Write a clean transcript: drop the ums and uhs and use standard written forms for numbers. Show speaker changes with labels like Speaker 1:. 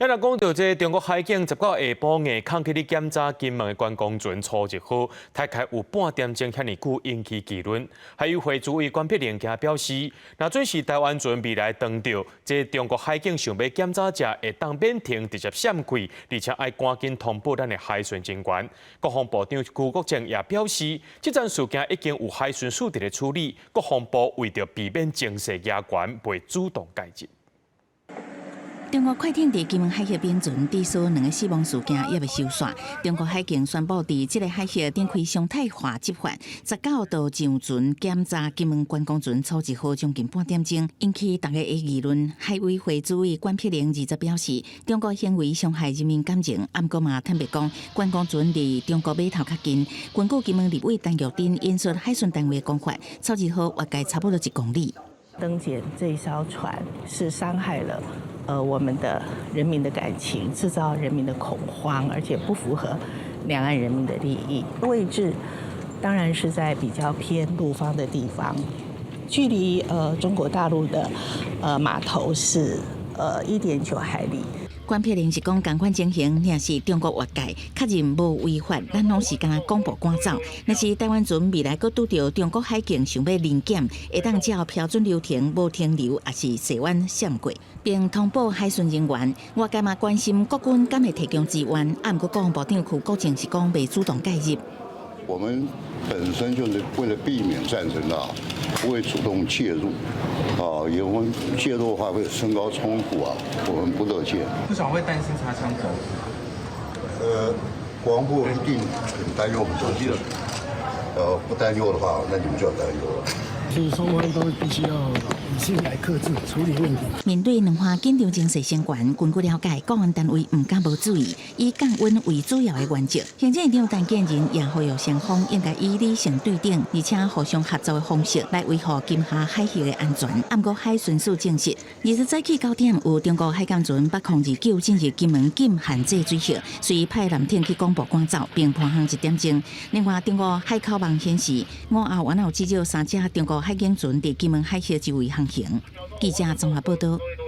Speaker 1: 咱來講到這中國海警19下晡硬抗去咧檢查金門的觀光船初一號，大概有半點鐘遐爾久引起議論。海委會主委關碧玲今表示，若準是台灣船未來當著這中國海警想欲檢查者，會當免停，直接閃開，而且愛趕緊通報咱的海巡人員。國防部長邱國正也表示，這樁事件已經有海巡署佇咧處理，國防部為著避免情勢加懸，袂主動介入。
Speaker 2: 中國快艇佇金門海峽邊船致使兩个死亡事件猶未收煞。中國海警宣布佇這个海域展開常態化執法，19度上船檢查金門觀光船初一號將近半點鐘，引起大家的議論。海委會主委關碧玲20表示，中國行為傷害人民感情，毋過嘛坦白講，觀光船離中國碼頭較近。根據金門立委陳玉珍引述海巡單位講法，初一號越界差不多1公里。
Speaker 3: 登檢這艘船是傷害了我們的人民的感情，製造人民的恐慌，而且不符合兩岸人民的利益。位置當然是在比較偏陸方的地方，距離中國大陸的碼頭是1.9海里。
Speaker 2: 關碧玲是講，仝款情形，若是中國越界，確認無違法，咱攏是敢若廣播趕走。若是台灣船未來閣拄著中國海警想欲臨檢，會當照標準流程無停留，抑是踅彎閃過，並通報海巡人員。外界嘛關心國軍敢會提供支援，啊，毋過國防部長邱國正是講袂主動介入。
Speaker 4: 我們本身就是為了避免戰爭啊，不會主動介入，啊，因為介入的話會升高衝突啊，我們不樂見。
Speaker 5: 部長會擔心擦槍走火？
Speaker 4: 國防部一定很擔憂很多事情，不擔憂的話，那你們就要擔憂了。
Speaker 6: 是雙方都必須要理性來克制處理問題。
Speaker 2: 面對兩岸緊張情勢升懸，根據了解，國安單位毋敢無注意，以降溫為主要的原則。行政院長陳建仁也呼籲雙方應該以理性對等，而且互相合作的方式來維護金廈海域的安全。毋過海巡署證實，20早起9點有中國海監船北029進入金門禁限制水域，隨派艦艇去廣播趕走，並伴行1點鐘。另外，中國海口網顯示，午後原來有至少三隻中國海警船佇金門海峽周圍航行。記者綜合報道。